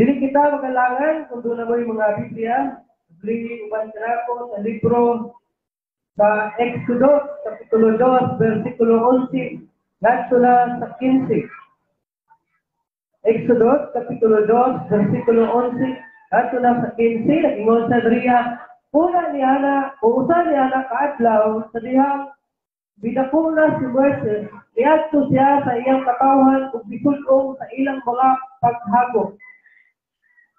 Dili kita magalangan kung duna mo'y mga Biblia, bli uban kanako sa libro sa Exodus, Kapitulo 2, versikulo 11, ngadto na sa 15. Exodus, Kapitulo 2, versikulo 11, ngadto na sa 15, nag-ingon sa diriya, una ni ana, o usa ni ana kaadlaw, sa dihang bidako na si Moises, niadto siya sa iyang katawhan ug bisud-ong sa ilang mga paghagop.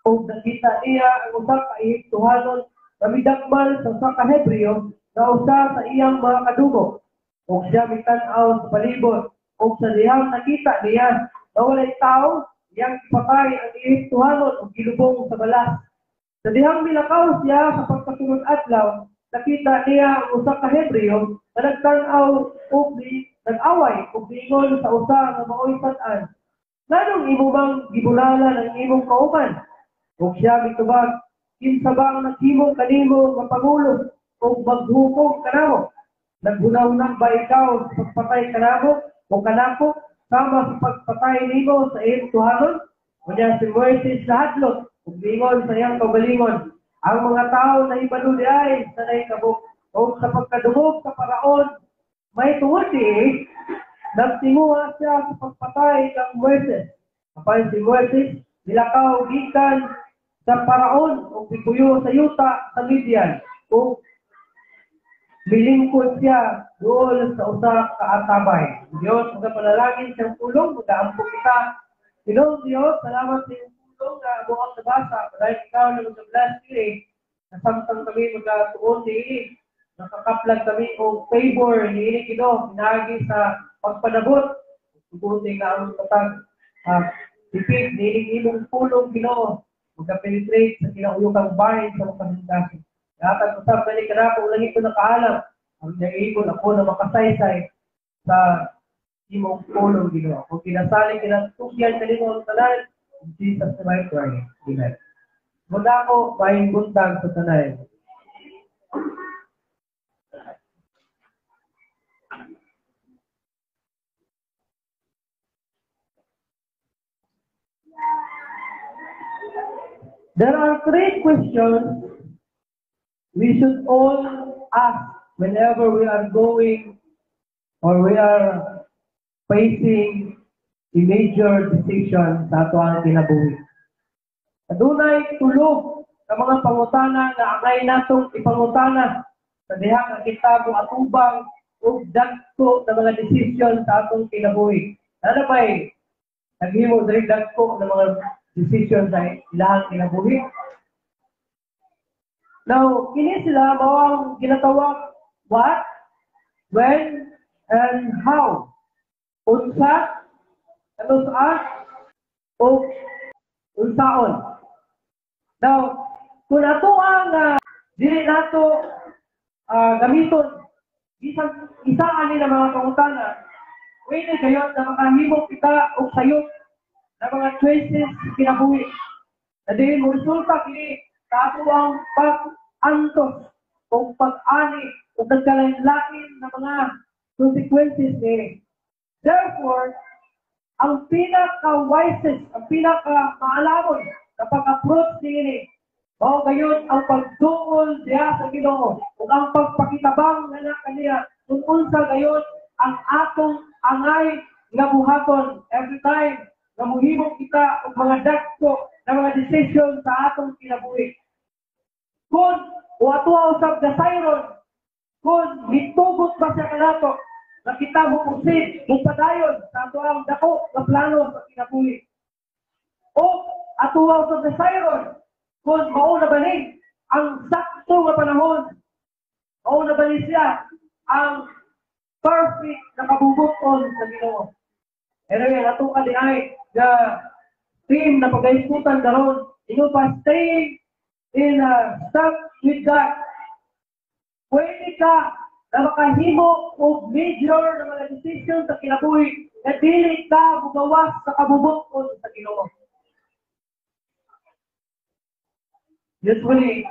Ug nakita niya ang usa ka Ehiptohanon nga midakmal sa usa ka Hebreo nga usa sa iyang mga kadugo. Ug siya mitan-aw sa palibot, ug sa dihang nakita niya nga walay tawo, iyang gipatay ang Ehiptohanon ug gilubong sa balas. Sa dihang milakaw siya sa pagkasunod adlaw, nakita niya ang usa ka Hebreo nga nagtan-aw ug nag-away ug miingon sa usa nga maoy sad-an, "Nganong imo bang gibulalan ang imong kauban?" Ug siya mitubag, "Kinsa ba ang naghimo kanimo nga pangulo ug maghukom kanamo? Naghunahuna ba ikaw sa pagpatay kanamo o kanako sama sa pagpatay nimo sa Ehiptohanon?" Unya si Moises nahadlok ug miingon sa iyang kaugalingon, "Ang mga tawo nahibalo diay sa nahitabo ug sa pagkadungog sa Paraon may tungod diin, nagtinguha siya sa pagpatay kang Moises." Apan si Moises nilakaw gikan sa Paraon ug mipuyo sa yuta sa Midian ug milingkod siya duol sa usa ka atabay. Dios, magapanalangin siyang pulong, magaampo kita. Ginoong Dios, salamat sa iyong pulong na buong nabasa. Dahil ikaw na mag-bless niini, nasamtang kami magatuon niini, nakakaplag kami og favor niini Ginoo, pinaagi sa pagpanabot. Tuguti nga ang katag tipid niini imong pulong Ginoo, magka-penetrate sa kinauyokang bahin sa makasingkasing. Lahat usab gani kanako langit ko nakaalam, ang naibon ako na makasaysay sa imong pulong Ginoo. Kung kinasalig kinatugyan kanimo ang tanan, in Jesus name I pray. Amen. Muna ako maayong buntag sa tanan. There are three questions we should all ask whenever we are going or we are facing a major decision sa ato ang kinabuhi. Adunay tulo ka mga pangutana nga angay natong ipangutana sa diha nga kita moatubang og dagko na mga desisyon sa atong kinabuhi. Ano ba'y naghimo diri dagko na mga desisyon sa ilahang kinabuhi? Now, kini sila mao ang ginatawag what, when, and how. Unsa, kanus-a, o unsaon. Now, kung ato ang dili nato gamiton bisan isa ani na mga pangutana, pwede kayo na makahimo kita og sayop na mga choices kinabuhi. Na dili mo resulta kini sa ato ang pag-antos o pag-ani o nagkalain-lain na mga consequences niini. Therefore, ang pinaka-wisest, ang pinaka-maalamon na pag-approach niini, mao gayon ang pagduol diha sa Ginoo ug ang pagpakitabang nga kaniya kung unsa gayon ang atong angay nga buhaton every time nga mohimo kita og mga dagko na mga desisyon sa atong kinabuhi. Kung o ato usab gasayron, kung mitugot ba siya kanato na kita mo proceed, mo padayon sa ato ang dako nga plano sa kinabuhi. O ato usab gasayron, kung mao na ba ni ang sakto nga panahon, mao na ba ni siya ang perfect na kabubuton sa Ginoo. Anyway, ato ka di ay the team na pagkaiskutan karon, ingon pa stay in step with God. Pwede ka na makahimo og major na mga decision sa kinabuhi na dili ka mugawas sa kabubuton sa Ginoo. Usually,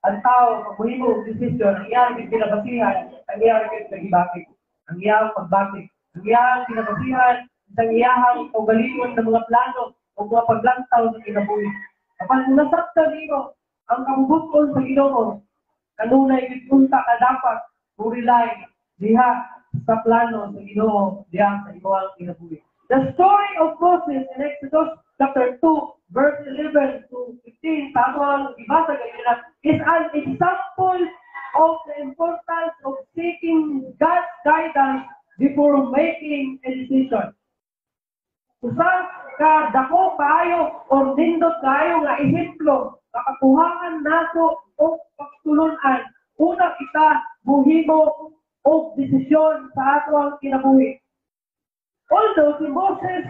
ang tao pag mohimo og decision, ang iyang ginabasihan, ang iyang pagibakit, ang iyang pagbakit, ang iyang ginabasihan, ang iyang kaugalingon ng mga plano. o mga paglantaw sa kinabuhi. Kapag nasabtan nimo ang kabubut-on sa Ginoo, kanunay gid unta ka dapat mo-rely diha sa plano sa Ginoo diha sa imong kinabuhi. The story of Moses in Exodus chapter 2 verse 11 to 15, tama ang gibasa ganina, is an example of the importance of seeking God's guidance before making a decision. Usa ka dako kaayo or nindot kaayo nga ehemplo nakakuhaan nato og pagtulun-an una kita muhimo og desisyon sa ato ang kinabuhi. Although si Moses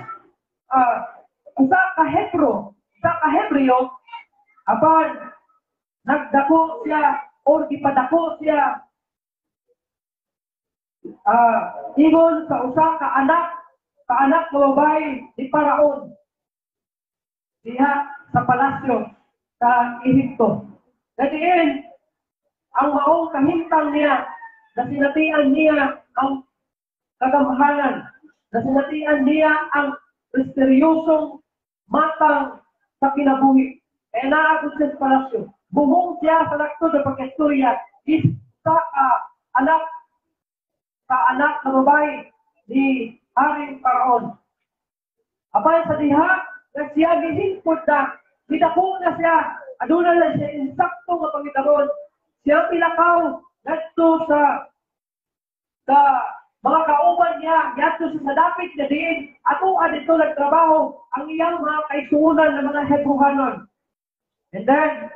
usa ka Hebrew, usa ka Hebreo, apan nagdako siya or gipadako siya ingon sa usa ka anak nga babae ni Paraon diha sa palasyo sa Ehipto. Kadiin, ang maong kahimtang niya, nasinatian niya ang kagamhanan, nasinatian niya ang misteryosong matang sa kinabuhi. Kaya naabot siya sa palasyo. Buhong siya sa laktod na pagkastorya is sa anak na babae ni Haring Paraon. Apan sa diha, na siya gihingpod na, gidako na siya, aduna lang siya insakto nga pangitaron, siya pilakaw ngadto sa mga kauban niya, ngadto sa dapit na diin, ato dito nagtrabaho ang iyang mga kaigsuonan na mga Hebrehanon. And then,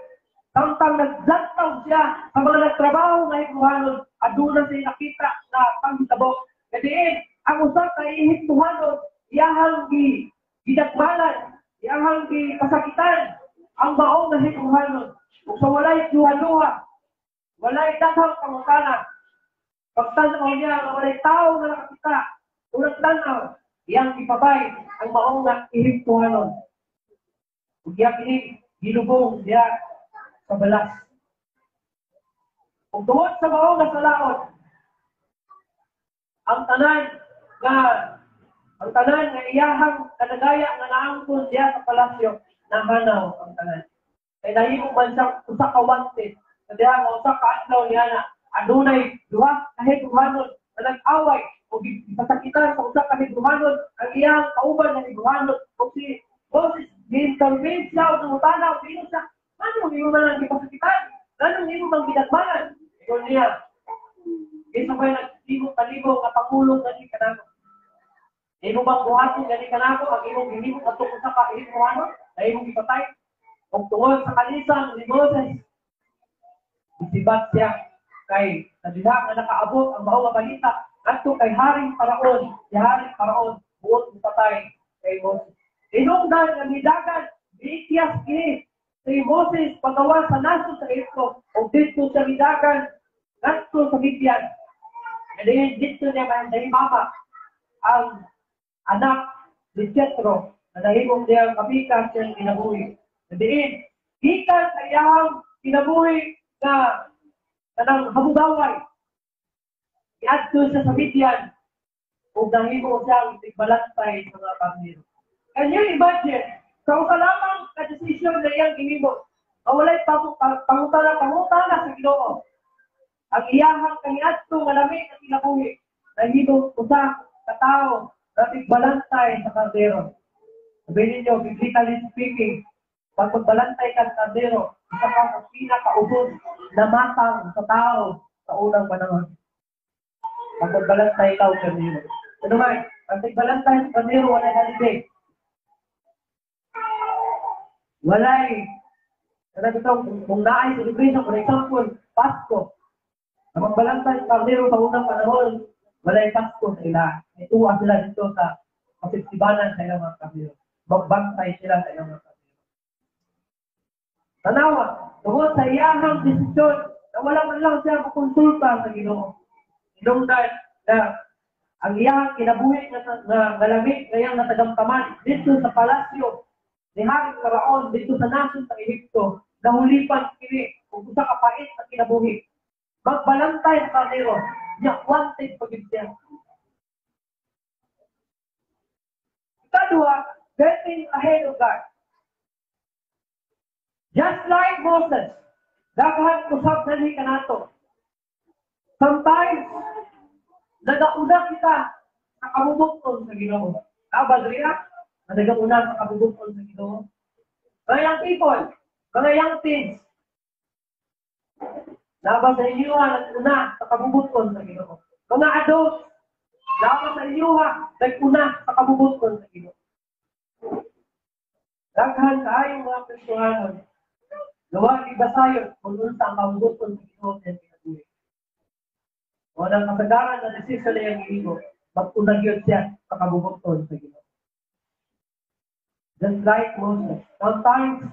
samtang naglantaw siya sa mga nagtrabaho nga Hebrehanon, aduna siya nakita na panghitabo. Kadiin, ang usa ka Ehiptohanon, iyahang gidagmanan, iyahang gipasakitan ang maong nga Hebrehanon. Ug sa walay duha-duha, walay daghang pangutana, pagtan-aw niya nga walay tao nga nakakita, unang tan-aw, iyang gipabay ang maong nga Ehiptohanon. Ug iya kini gilubong diha sa balas. Ug tungod sa maong nga salaot, ang tanan nga iyahang kadagaya nga naangkon diha sa palasyo, nahanaw ang tanan. Kay nahimo man siyang usa ka wanted. Sa diha nga usa ka adlaw niya na adunay duha ka Hebrehanon na nag-away o gipasakitan sa usa ka Hebrehanon ang iyang kauban nga Hebrehanon, ug si Moses gi-intervene siya ug nangutana ug giingon siya, "Nganong imo man ang gipasakitan? Nganong imo mang gidagmanan?" Ingon niya, "Kinsa may naghimo kalibo nga pangulong gani kanako? Imo bang buhaton gani kanako ang imong gihimo kadtong usa ka Hebrehanon na imong gipatay?" Ug tungod sa kalisang ni Moses, isibat siya kay sa diha nga nakaabot ang maong nga balita ngadto kay Haring Paraon, si Haring Paraon buot mopatay kay Moses. Hinungdan nga midagan, miikyas kini si Moses pagawas sa nasod sa Ehipto ug didto siya midagan ngadto sa Midian. And then didto niya nahimama ang anak ni Jethro na nahimong niyang kapikas siyang kinabuhi. Diin, gikan sa iyang kinabuhi na kanang habugaway, iadto siya sa Midian ug nahimo siyang tigbalantay sa mga karnero. Can you imagine, sa usa lamang ka desisyon na iyang gihimo, nga walay pangutana sa Ginoo, ang iyahang kaniadto nga lami nga kinabuhi, nahimo usa ka tawo na tigbalantay sa kardero. Sabihin ninyo, biblically speaking, pag magbalantay ka sa kardero, isa ka sa pinakaubod na matang sa tao sa unang panahon. Pag magbalantay ka o kardero. Ano man, ang tigbalantay sa kardero, walay holiday. Walay, kada ito, kung naay celebration, for example, Pasko, ang magbalantay sa kardero sa unang panahon, walay Pasko sa ila. Ituwa sila dito sa kasibsibanan sa ilang mga kardero. Magbantay sila sa ilang mga kardero. Tanawa, tungod sa iyahang desisyon na wala man lang siya makonsulta sa Ginoo. Hinungdan na ang iyahang kinabuhi na lamig ngayang natagamtaman dito sa palasyo ni Haring Faraon dito sa nasod sa Ehipto, nahulipan kini ug usa ka pait na kinabuhi. Magbalantay sa karnero, niya wanted pagid siya. Ikaduha, Getting ahead of God. Just like Moses, daghan usab dali kanato. Sometimes, nagauna kita sa kabubut-on sa Ginoo. Aba, diri ah? Nagauna sa kabubut-on sa Ginoo. Mga young people, mga young teens, naa ba sa inyo ha, nag-una sa kabubut-on sa Ginoo? Mga adults, naa ba sa inyo ha, nag-una sa kabubut-on sa Ginoo? Daghan kaayong mga Kristohanon, gawa gibasayon kung unsa ang kabubut-on sa Ginoo sa iyang kinabuhi. O nang kasagaran na desisyon na iyang gihimo, mag-una gyud siya sa kabubut-on sa Ginoo. Just like Moses. Sometimes,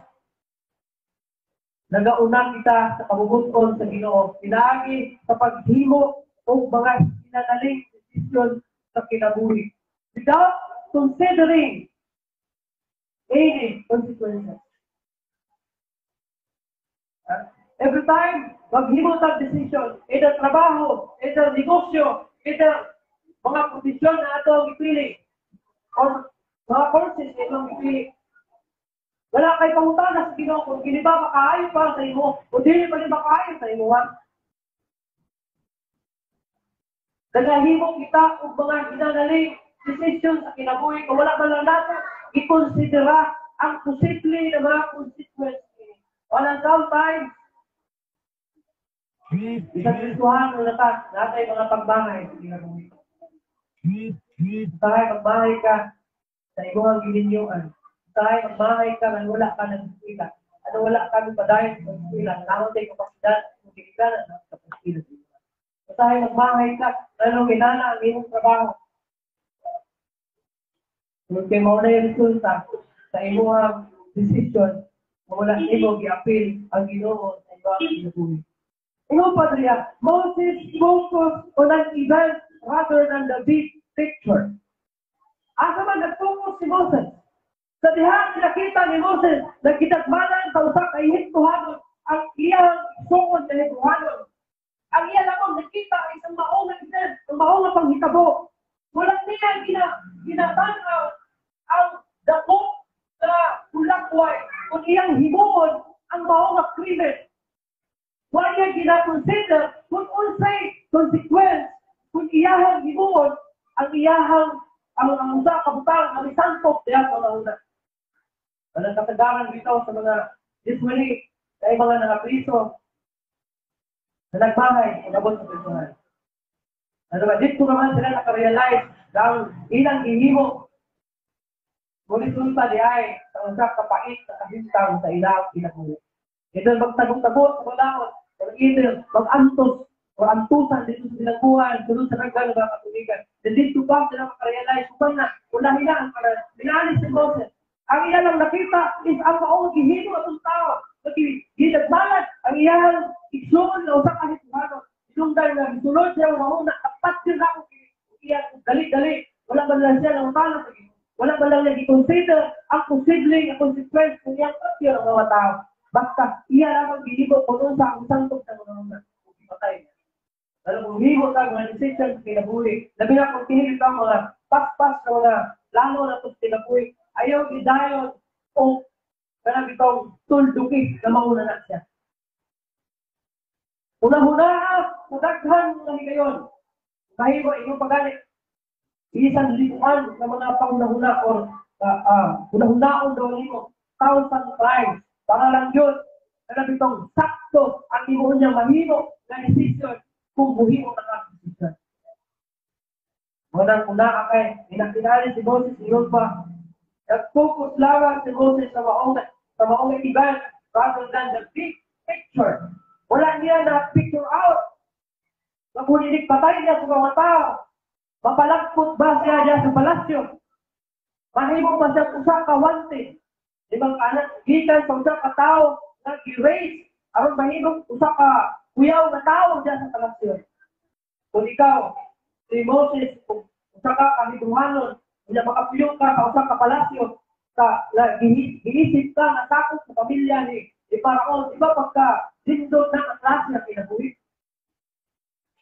nagauna kita sa kabubut-on sa Ginoo, pinaagi sa paghimo og mga hinanaling desisyon sa kinabuhi without considering any consequences. Every time maghimo tag decision, either trabaho, either negosyo, either mga posisyon na ato ang gipili, or mga courses na imong gipili, wala kay pangutana sa Ginoo kung kini ba makaayo para sa imo o dili pa ni makaayo sa imo ha. Nagahimo kita og mga hinanaling decision sa kinabuhi kung wala man lang nato ikonsidera ang posible na mga consequence kini. Wala sometimes, isang Kristohanon na ta, natay mga pagmahay sa kinabuhi. Tayo magmahay ka sa imong gininyuan. Tayo magmahay ka nang wala ka ng eskwela. Ano wala ka ng padayon sa eskwela, naon tay kapasidad sa ginikanan na kapasidad. Tayo magmahay ka ano ginana ang imong trabaho. Kung kay mao na yung resulta sa imong decision, wala imo giapil ang Ginoo sa imong kinabuhi. Ingon pa diriya, Moses focused on an event rather than the big picture. Asa man nag-focus si Moses? Sa diha nakita ni Moses na gidagmanan sa usa ka Ehiptohanon ang iyang igsuon na Hebreohanon. Ang iya lamang nakita ay isang maong nga event, ang maong nga panghitabo. Wala niya ginatanaw ang dako na kulakway kung iyang himuon ang maong nga krimen. Wala niya gina-consider kung unsay consequence kung iyahang himuon ang iyahang ang usa ka butang ang isangkop diha sa una. Walang kasagaran dito sa mga usually kay mga nangapriso na nagmahay o nabot sa prisuhan. Ano ba, dito naman sila nakarealize na ang ilang gihimo mo resulta di ay sa usa ka pait na kahimtang sa ilang kinabuhi. Ito magtagong-tago sa mga or either mag-antos o antusan dito sa bilangguan, sunod sa daghan ng mga katubigan. Then dito pa sila makarealize, kung na, ulahin na ang karan. Minalis si Moses. Ang iya lang nakita is ang maong gihimo atong tao. Gidagmanan ang iyang igsuon na usa ka Hebreohanon. Sinungdan nga gisulod siya ang mauna, tapat yun ako iyang dali-dali. Wala man lang siya nangutana sa Ginoo. Wala man lang niya gi-consider ang posibleng consequence kung iyang patyon ang mga tao. Basta iya lamang gihimo kung unsa ang sangkop sa mga una. Kung ipatay niya. Lalo kung himo ta mga decision sa kinabuhi, labi na kung tinili ang mga paspas na mga plano na ito sa kinabuhi, ayaw gidayon o kanang itong tulduki na mauna na siya. Una-huna, sa daghan mga higayon, kahimo inyong pagani, isang libuan ng mga pangunahuna or hunahunaon daw nimo, thousand times, para lang yun, kanang itong sakto ang imo niyang mahimo na decision kung buhimo na nga decision. Muna una ka kay, inakilala si Moses ingon pa, nag-focus lamang si Moses sa maong event rather than the big picture. Wala niya na picture out. Mabulinig patay niya sa mga tao. Mapalagpot ba siya diya sa palasyo? Mahimo ba siya usa ka wanted? Di bang anak gikan sa usa ka tawo nga gi-raise aron mahimo usa ka kuyaw nga tawo diya sa palasyo? Kung ikaw si Moses, kung usa ka kahiduhanon, unya makapuyong ka sa usa ka palasyo, sa giisip ka nga sakop sa pamilya ni Paraon, di ba pagka lindot na ang klase ng kinabuhi?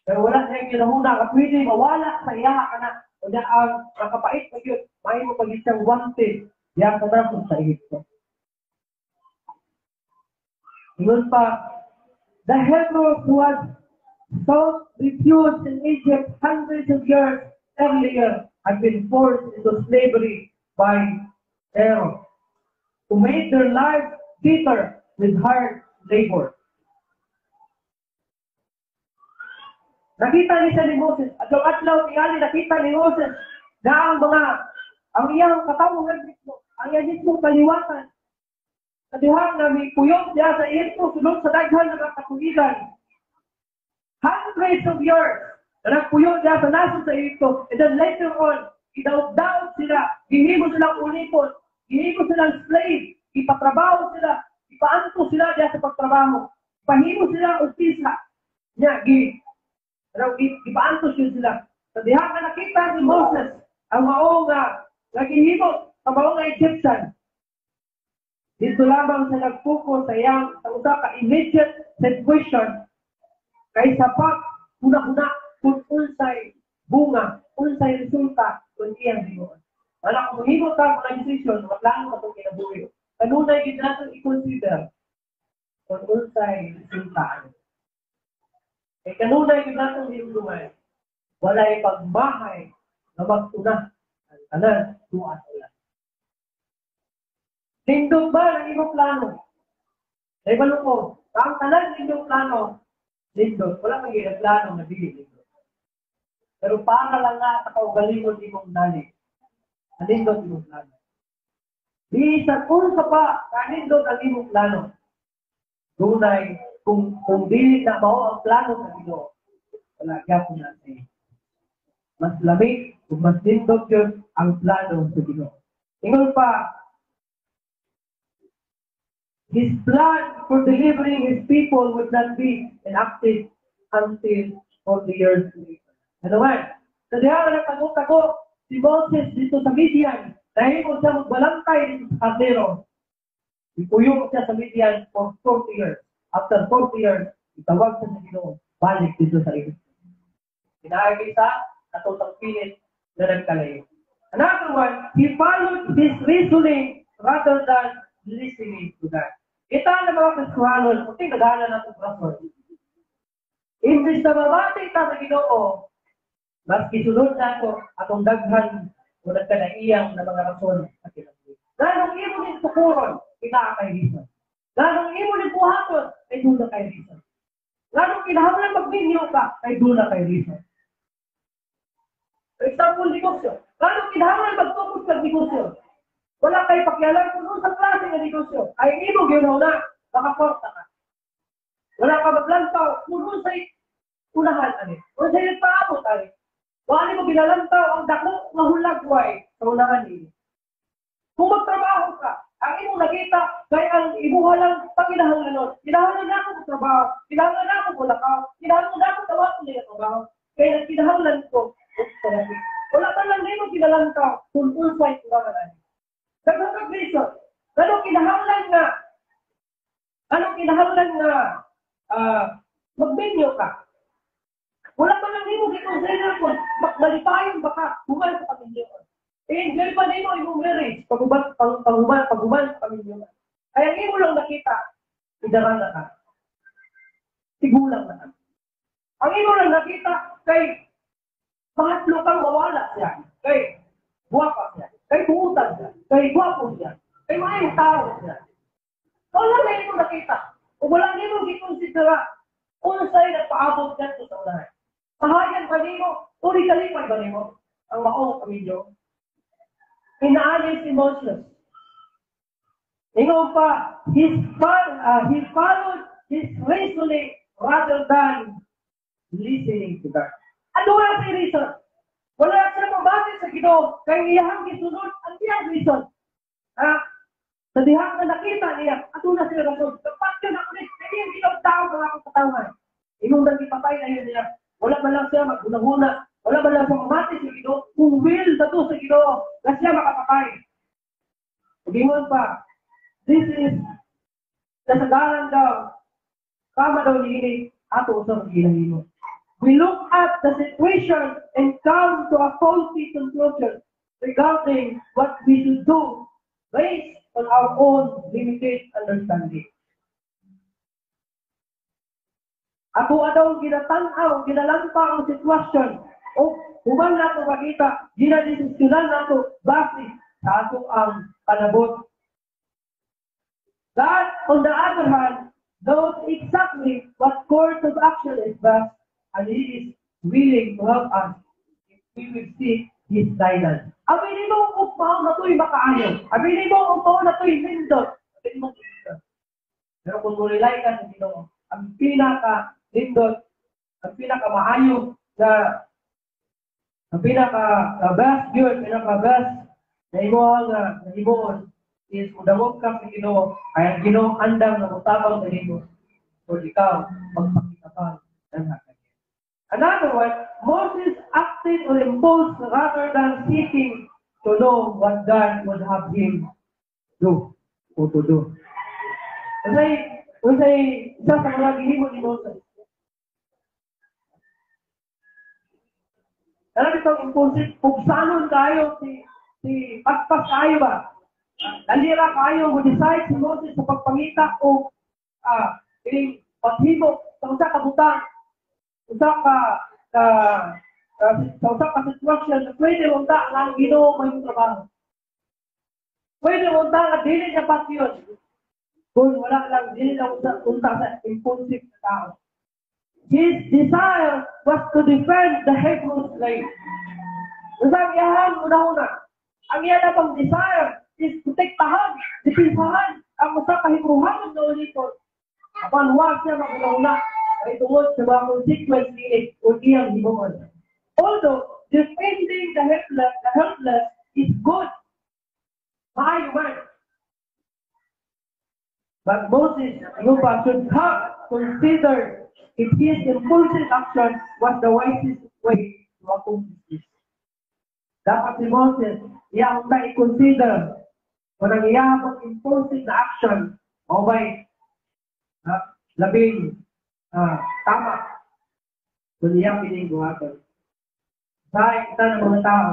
Pero wala siya ginahuna nga pwede mawala sa iya ka na. Unya ang nakapait pa yun, mahimo pag siyang wanted. Diya sa nasod sa Egypto. Ingon pa, the Hebrews who had sought refuge in Egypt hundreds of years earlier had been forced into slavery by Pharaoh, who made their lives bitter with hard labor. Nakita ni siya ni Moses, adlaw-adlaw tingali nakita ni Moses na ang iyang katawhan mismo, ang iyang mismong kaliwatan, sa diha nga mikuyog diha sa Ehipto sulod sa daghan nga mga katuigan. Hundreds of years na nagpuyong diha sa nasod sa Ehipto, and then later on, gidaog-daog sila, gihimo silang ulipon, gihimo silang slave, ipatrabaho sila, ipaanto sila diha sa pagtrabaho, pahimo sila og tisa. Nya gi pero gipaantos yun sila. Sa diha nga nakita ni Moses ang mao nga nga gihimo sa mao nga Egyptian. Dito lamang sa nagfocus sa iyang sa usa ka immediate situation kaysa pa huna-huna kung unsay bunga, unsay resulta kung iyang himuon. Wala kung mohimo ta mga decision, mga plano atong kinabuhi. Kanunay gid nato i-consider kung unsay resulta ani. Kay kanunay gid natong hinumduman, walay pagmahay nga magtuna ang tanan tuwa sa ulan. Nindot ba ang imong plano? Kay balo ko, ang tanan ninyong plano, nindot. Wala kang plano nga dili nindot. Pero para lang nga sa kaugalingon imong dali, nindot imong plano. Bisan unsa pa kanindot ang imong plano, dunay kung dili na mao ang plano sa Ginoo, wala gyapon na sa. Mas lami ug mas nindot yun ang plano sa Ginoo. Ingon pa, his plan for delivering his people would not be enacted until 40 years later. Ano man? Sa diha nga nagtago-tago si Moses dito sa Midian, dahil siya magbalantay dito sa kardero. Ipuyong siya sa Midian for 40 years. After 40 years, itawag siya sa Ginoo, balik dito sa Egypt. Pinaagi sa katutang pilit na nagkalayo. Another one, he followed his reasoning rather than listening to God. Kita na mga Kristohanon, kung nagana na itong rason. Imbis na mamati ta sa Ginoo, mas gisunod na ako atong daghan o nagkanaiyang na mga rason sa kinabuhi. Nganong imo ning tukuron, kita kay reason. Nganong imo ning buhaton, kay duna kay reason. Nganong kinahanglan magminyo ka, kay duna kay reason. For example, negosyo. Nganong kinahanglan magtukod kag negosyo? Wala kay pakialam kung unsa klase nga negosyo. Ay imo gyud na, makakwarta ka. Wala ka maglantaw kung unsay unahan ani. Unsay paabot ani. Wala mo ginalantaw ang dako nga hulagway sa unahan ini. Kung magtrabaho ka, ang imong nakita kay ang imuha lang panginahanglanon. Kinahanglan na ako magtrabaho, kinahanglan na ako mulakaw, kinahanglan na ako tawaton niya trabaho. Kay kinahanglan ko og therapy. Wala man lang nimo ginalantaw kung unsay unahan ani. Daghang kag reason. Anong kinahanglan nga magminyo ka? Wala man lang nimo gi-consider kung malipayon ba ka human sa pamilya. I-enjoy pa nimo imong marriage pag human sa pamilya. Kaya ang imo lang nakita, idara na ka. Tigulang na ka. Ang imo lang nakita kay pangatlo kang mawala siya. Kay guwapa siya. Kay buutan siya. Kay gwapo siya. Kay maayong tao siya. Wala na imo nakita. O wala nimo gikonsidera unsay nagpaabot dito sa unahan. Pahayan ba nimo? Uri kalipay ba nimo ang maong pamilyo? Inaali si Moses. Ingon pa, he followed his reasoning rather than listening to God. Ano nga si reason? Wala siya mabati sa Ginoo kay iyang gisunod ang iyang reason. Ha? Sa dihang na nakita niya, ato na sila rason. Kapag yun ako ni, kaya iyang Ginoo tao mga akong katawan. Imong nang ipatay na yun niya. Wala man lang siya maghuna-huna. Wala man lang siya mamati sa Ginoo. Kung will na to sa Ginoo, na siya makapatay. Ingon pa, this is kasagaran daw, tama daw niini ato sa ginahimo. We look at the situation and come to a faulty conclusion regarding what we should do based on our own limited understanding. Ato daw ginatan-aw, ginalampa ang sitwasyon o human nato makita, ginadesisyonan nato base sa ato ang panabot. God, on the other hand, knows exactly what course of action is best, and He is willing to help us if we will seek His guidance. Abi nimo og mao na to'y makaayo. Abi nimo og mao na to'y nindot. Abi nimo nindot. Pero kung mo-rely ka sa Ginoo, ang pinaka nindot, ang pinaka maayo na, ang pinaka best yun, pinaka best na imo nga nahimuon is mudangog ka sa Ginoo, ay ang Ginoo andam na mutabang kanimo o ikaw magpakita pa ng kanya. Another one, Moses acted on impulse rather than seeking to know what God would have him do o to do. Unsay isa sa mga gihimo ni Moses? Alam itong impulsive, pugsanon kayo, si paspas kayo ba? Dalira kayo, mo decide si Moses sa pagpangita o ining paghimo sa usa ka butang, usa ka ka sa usa ka sitwasyon na pwede unta nga ang Ginoo may trabaho. Pwede unta nga dili niya pasyon. Kung wala lang, dili lang unta sa impulsive na tao. His desire was to defend the Hebrew slave. Unsa ang iyahang una-una? Ang iyang pang desire is protektahan, depensahan ang usa ka Hebrew-hanon nga ulipon. Apan wa siya mag-una-una ay tungod sa mga consequence niini o iyang himuon. Although defending the helpless is good, maayo man. But Moses, Lupa, should have considered if his impulsive action was the wisest way to accomplish this. Dapat si Moses, iyang ta i-consider kung ang iyang impulsive na action o ba'y labing tama kung iyang piningbuhaton. Sa kita ng mga tao,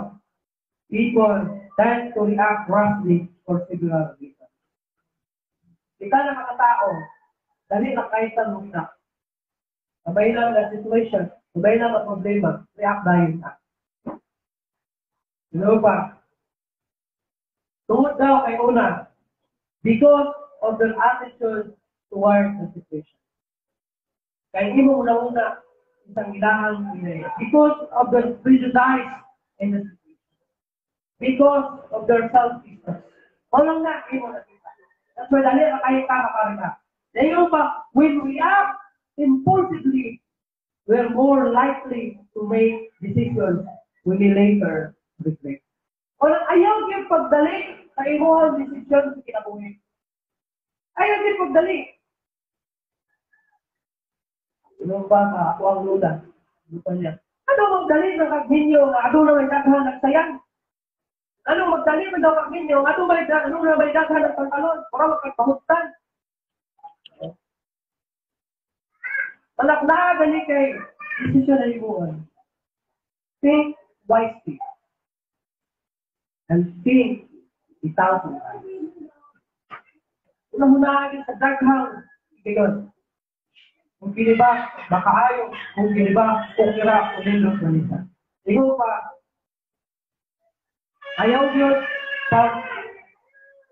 people tend to react rashly for several reasons. Kita ng mga tao, dali na kahit ang muna. Sabay lang ang situation, sabay lang ang problema, react dahil na. Ano pa? Tungod daw kay una, because of their attitude toward the situation. Kaya imo una-una isang ilahang pinay. Because of their prejudice in the situation. Because of their selfishness. Walang na, imo nakita. That's why dali na kayo ka makarita. Dahil pa, when we act impulsively, we're more likely to make decisions we may later regret. Walang ayaw yung pagdali sa imuhang desisyon sa kinabuhi. Ayaw yung pagdali. Ano ba ka? Ako ang lula. Lupa niya. Ano magdali ng kaghinyo nga aduna may daghan nagsayan? Ano magdali man daw kaghinyo nga aduna may daghan nagpantalon? Para magkapahuttan. Malak na gali kay desisyon na imuhan. Think wisely. And think 1,000 times. Unang-unahin sa daghang higayon. Kung kini ba, makaayo. Kung kini ba, kung kira, unindot na nisa. Ingo pa, ayaw yun pag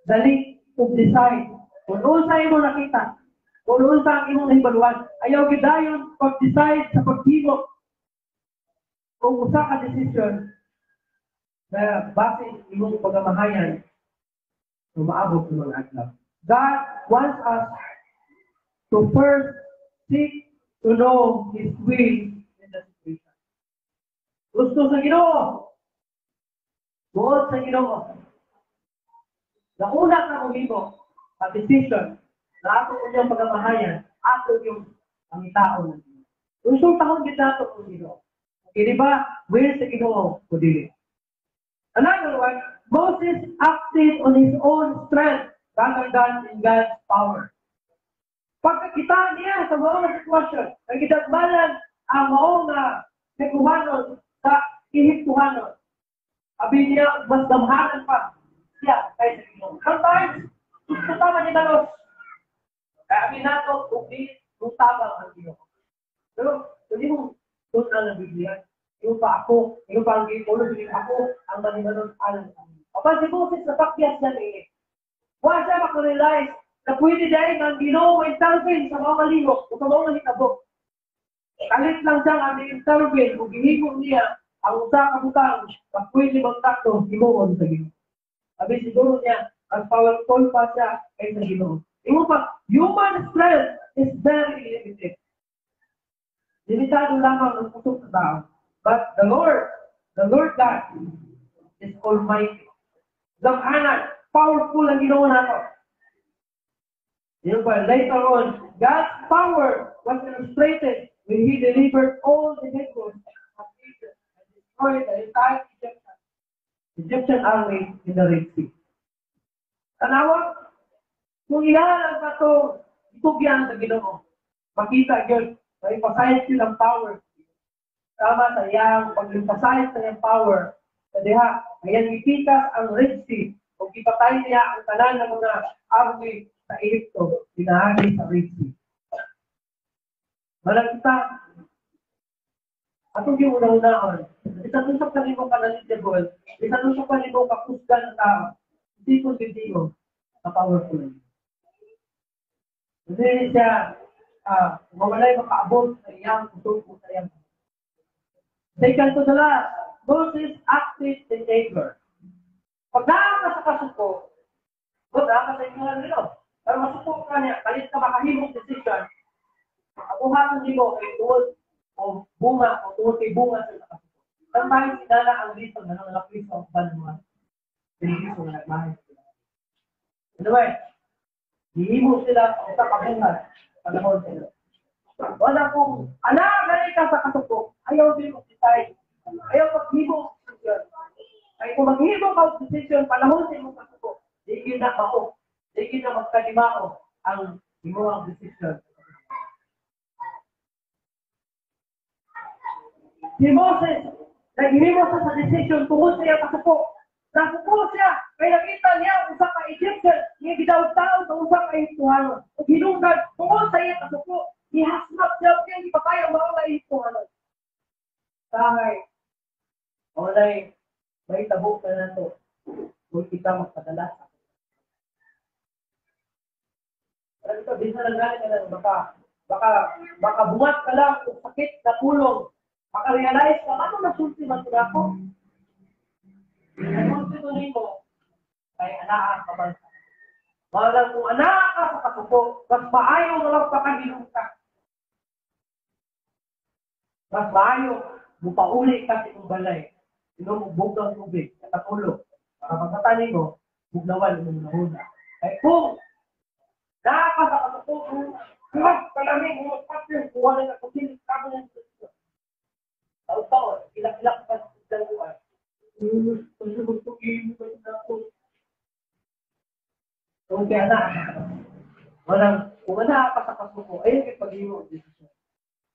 dali og decide. Kung unsa imo nakita, kung unsa ang imong nahibaluan, ayaw gidayon pag-decide sa paghimo kung usa ka desisyon na base imong pagamahayan umaabot sa mga adlaw. God wants us to first seek to know His will in the situation. Gusto sa Ginoo. Buot sa Ginoo. Nauna ka mohimo ang decision na ato unyang pagamahayan, ato yung pangitaon ng Ginoo. Konsultahon gid nato ang Ginoo. Kini ba will sa Ginoo o dili? Another one, Moses acted on his own strength rather than in God's power. Pagkakita niya sa mga sitwasyon, ang gidagmanan ang mao nga Hebrewanon sa Ehiptohanon. Abi niya, mas damhanan pa. siya kay sa Ginoo. Sometimes, gusto ta manimalos. Kaya amin nato, kung di, kung tabang ang Ginoo. Pero, hindi mo tun-an ang Biblia. Yung pa ako, yung pa ang Ginoo, ako ang manimalos alang sa Ginoo. Apan si Moses, napakyas na niya. Wa siya makarealize na pwede dahil ang Ginoo intervene sa mga malihok o sa mga hitabo. Kalit lang siyang ang intervene o gihimo niya ang usa ka butang na pwede magtakdo himuon sa Ginoo. Abi siguro niya, ang powerful pa siya kaysa Ginoo. Ingon pa, human strength is very limited. Limitado lamang ang kusog sa tao. But the Lord God is almighty. Gamhanan, powerful ang Ginoo nato. Yun pa, later on, God's power was illustrated when He delivered all the Hebrews from Egypt and destroyed the entire Egyptian army in the Red Sea. Tanawa, kung ilalang ka ito, itugyan sa Ginoo. Makita yun, may pasayad yun ang power. Tama sa iyang pag-emphasize sa iyang power. Sa diha, ayan gipikas ang Red Sea o gipatay niya ang tanan ng mga army sa Egypto, pinaagi sa Red Sea. Walang kita, atong yung una-unaon, bisan unsa pa nimo ka knowledgeable, bisan unsa pa nimo ka kusgan ng tao, hindi ko hindi mo na powerful. Hindi siya mawalay makaabot sa iyang kusog sa iyang. Second to the last, Moses acted in anger. Pag naa ka sa kasuko, kung naa ka sa inyong nilo, pero masuko ka niya, kalit ka makahimong decision, ang buhaton nimo kay tuod o bunga o tuod kay bunga sa kasuko. Sometimes, inana ang reason na nang nakristo ang banwa, piniliso nga nagmahal sila. Anyway, gihimo sila sa usa ka buhat panahon sila. Wala kung anak gani ka sa kasuko, ayaw din mo decide. Ayaw maghimo og decision. Ay kung maghimo ka og decision panahon sa imong kasuko, di gyud na mao. Di gyud na magkalimao ang imong decision. Si Moses, naghimo siya sa decision tungod sa iyang kasuko. Nasuko siya, kay nakita niya ang usa ka Egyptian nga gidawd-taon sa usa ka Egyptohanon. Ug hinungdan tungod sa iyang kasuko, gihasnap siya ug iyang gipatay ang mga Egyptohanon. Sahay, walay may tabo ka nato kung kita magpadala sa Pero ito, bisa lang galing ka lang, baka bumat ka lang kung sakit na pulong, makarealize ka, ano nasulti man ito ako? Nasulti ko nimo, kay anaa ka ba? Walang kung anaa ka sa kasuko, mas maayo nga magpakahilom ka. Mas maayo, mupauli ka sa imong balay. Inom og bugang tubig, nakatulog. Para pagkatani mo, bugnawan imong nahuna. Kay kung naa ka sa kasuko, mas kalamig mo, patyon, kuha na nga kusin, kamo na sa taon-taon, ilak-ilak pa sa dalawa. So, kaya na, walang, kung ana ka sa kasuko, ayun kay paghimo ang desisyon.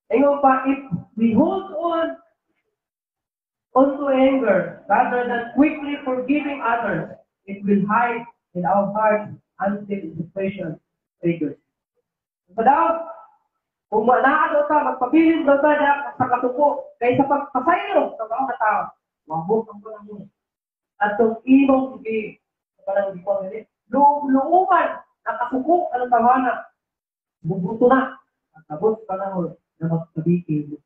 Ayun pa, if we hold on onto anger rather than quickly forgiving others, it will hide in our hearts until the situation triggers. So daw, kung manaan daw ta, magpabilin daw ta sa kasuko, kaysa pagpasaylo sa mga tao, wabok ang panahon. At itong imong sige, parang di ko ang luuman, nakasuko ang tawana, bubuto na, at abot sa panahon na magpabikil.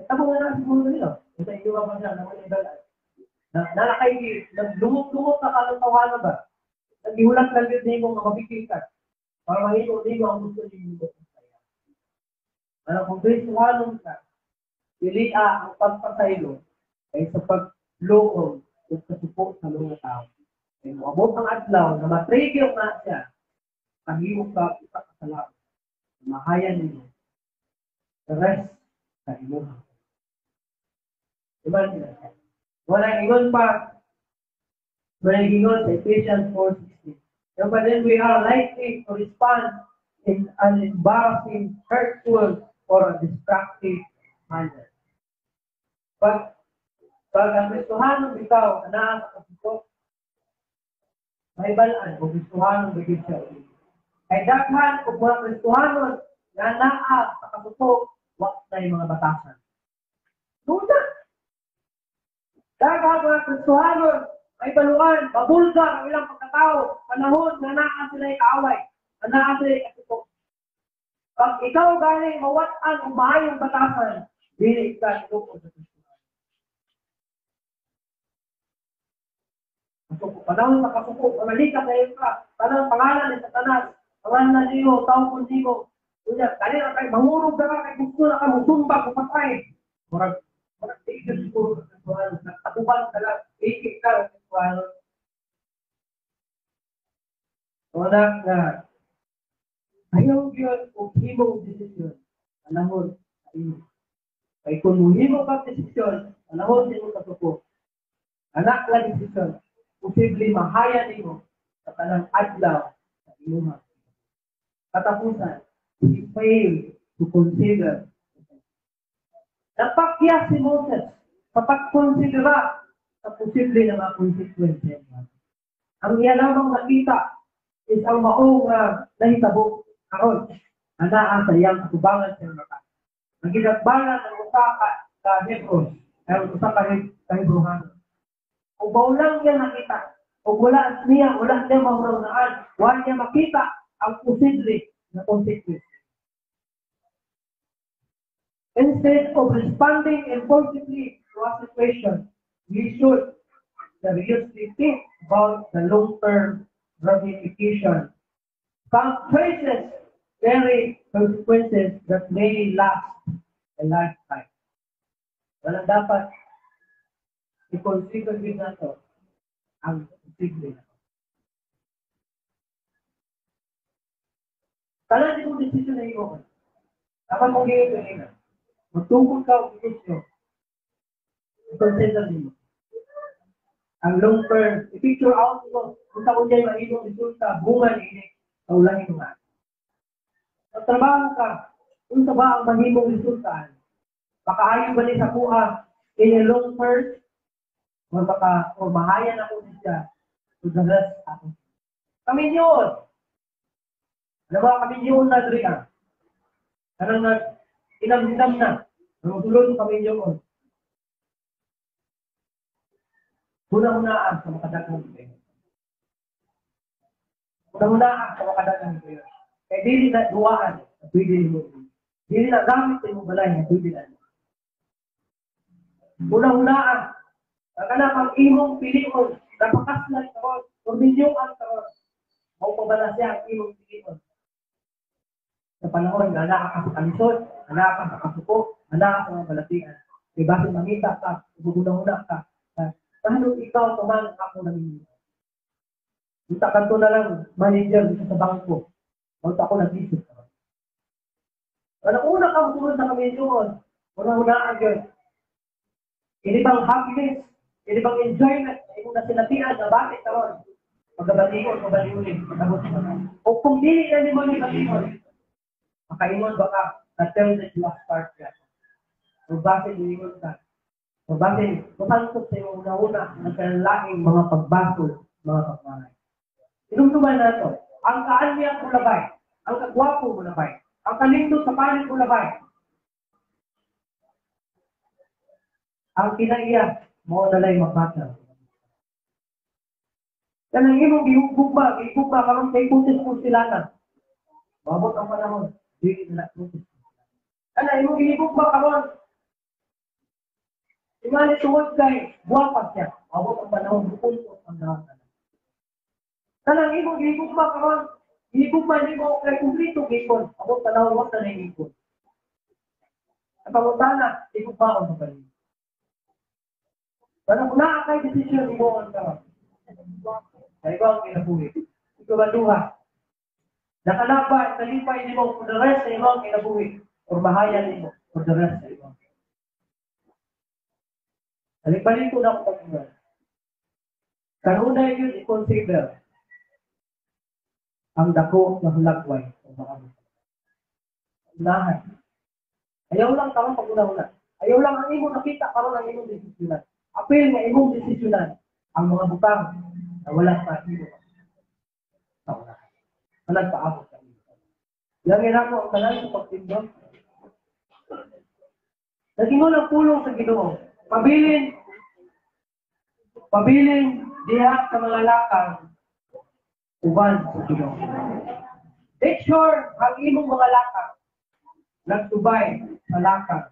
Tama nga na siguro nila. Kung sa inyo ba siya, naman yung dala. Nalakay, naglumot-lumot na kanang tawana ba? Naghihulat lang yun nimo nga mabikil ka. Para mahimo nimo ang gusto nimo. Para kung Kristohanon ka, pilia ang pagpasaylo ay sa pagluong o kasuko sa mga tao. Ay moabot ang adlaw na matrigger na siya, kahimo ka usa ka salaot. Mahayan nimo. The rest sa imuha. Diba sila? Wala ingon pa, wala ingon sa Ephesians 4:16. But then we are likely to respond in an embarrassing, hurtful, or a destructive manner. Pag Pag ang Kristohanon bitaw anaa sa kasuko, mahibal-an kung Kristohanon ba gyud siya o dili. Kay daghan og mga Kristohanon nga naa sa kasuko, wa nay mga batasan. Tuna. Daghan mga Kristohanon mahibaluan, mabulgar ang ilang pagkatao, panahon nga naa sila kaaway, nga naa sila kasuko. Pag ikaw gani mawat-an og maayong batasan, dili ka tinuod sa Kristohanon. Kasuko, panahon sa kasuko, pamalika sa iyo ka, tanang pangalan ni Satanas, pangalan niyo, tawgon niyo. Unya, kani ra kay mangurog ka kay gusto na ka mutumba o patay. Murag tigil siguro sa Kristohanon, nagtakuban ka lang, ikik ka sa Kristohanon. Wala nga, ayaw gyud og himong desisyon, panahon sa imo. Kay kung mohimo ka desisyon, panahon sa imong kasuko, anak la desisyon, posible mahaya nimo sa tanang adlaw sa imuha. Katapusan, he failed to consider. Napakya si Moses sa pagkonsidera sa posible na mga consequences. Ang iya lamang nakita is ang maong nahitabo karon anaa sa iyang atubangan sa mata. Ang ginagbalan ng usa ka Hebrews, ang usa ka Hebreohanon. Ug mao lang niya nakita, ug wala niya mahurawnaan, wala niya makita ang posible na consequences. Instead of responding impulsively to a situation, we should seriously think about the long-term ramification. Some choices carry consequences that may last a lifetime. Walang dapat i-consider din nato ang posible na. Tanan din mong desisyon na imo. Dapat mong giingnan. Magtungkol ka og desisyon. I-consider nimo ang long term, i-picture out mo kung sa unyay mahimong resulta, bunga niini sa ulahin nga. Magtrabaho ka, unsa ba ang mahimong resulta? Makaayo ba ni sa kuha in a long term? O baka, o mahaya na ko siya to the rest ako. Kami yun. Ano ba kami yun na diri ka? Kanang nag inam-inam na. Nangutulod kami yun. Una-unaan sa makadagang prayer. Una-unaan sa makadagang prayer. Kaya dili na duwaan na pwede mo. Dili na gamit sa imong balay na pwede na. Una-unaan. Ang kanang ang imong pilion, napakaslan karon, tornilyuan karon. Mao pa ba na siya ang imong pilion? Sa panahon nga naa ka sa kalisod, naa ka sa kasuko, naa ka sa mga balatian. Kaya basin mangita ka, uguna-una ka. Paano ikaw tuman ako namimili? Unta kanto na lang manager dito sa bangko. Unta ako nag-isip. Ano una ka musulod sa kamisyon? Una-unaan yun. Ini bang happiness? Ini bang enjoyment? Imong nasinatian na bakit karon? Pagkabalion, pagkabalion, pagkabot sa mga. O kung dili na nimo ni balion, makaingon ba ka na tell that you are start ka? O bakit niingon ka? O bakit masantos sa imong una-una ang kalaing mga pagbasol, mga pagmahay? Inumduman na ito, ang kaanyang mulabay, ang kagwapo mulabay, ang kalindot sa palit mulabay, ang kinaiya, mao nalay magbata. Kanang imong gihugma, gihugma karon kay putis porselana. Maabot ang panahon, dili na putis. Kanang imong gihugma karon, imali tungod kay buwapas siya. Maabot ang panahon, bukuntot ang daan. Kanang imong gihugma karon, gihugma nimo kay kumpleto gipon. Abot panahon wa na gipon. Ang pangutana, gihugmaon ba nimo? Pero kung naa kay desisyon mo ang karon. Sa ibang kinabuhi. Ikabaduha. Nakalabay, kalipay nimo for the rest sa imong kinabuhi or mahaya nimo for the rest sa imong. Balik-balik ko na ako pag-ingon. Kanunay yun i-consider ang dako ng hulagway o makamit. Unahan. Ayaw lang karon pag-una-una. Ayaw lang ang imong nakita karon ang imong desisyonan. Apil nga imong desisyonan ang mga butang na wala pa imo sa unahan. Na nagpaabot sa imo. Langin ako ang tanan sa pagtindog. Nagingon ang pulong sa Ginoo: Pabilin diha sa mga lakang uban sa Ginoo. Make sure ang imong mga lakang nagtubay sa lakang.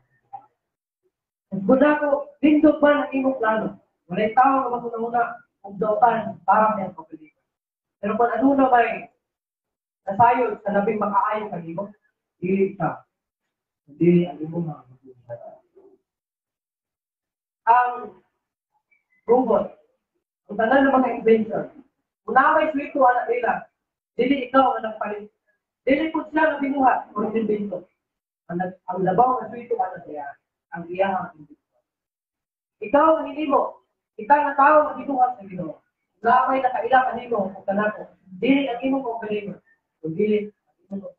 Kung ako, nindot man ang imong plano. Walay tao nga maghuna-huna og dautan para sa iyang kaugalingon. Pero kung ano na may nasayod sa labing makaayo kanimo, dili ka. Dili ang imong mga mabuhay. Ang robot, ang tanan ng mga invention, kung naa may swito anak nila, dili ikaw ang nagpalit. Dili po siya nga binuhat o invento. Ang labaw nga swito anak siya, ang iyang invention. Ikaw ang hinimo, ikaw nga tao nga gibuhat sa Ginoo. Naa may nakaila kanimo o kanako, dili ang imong kaugalingon, kundi ang imong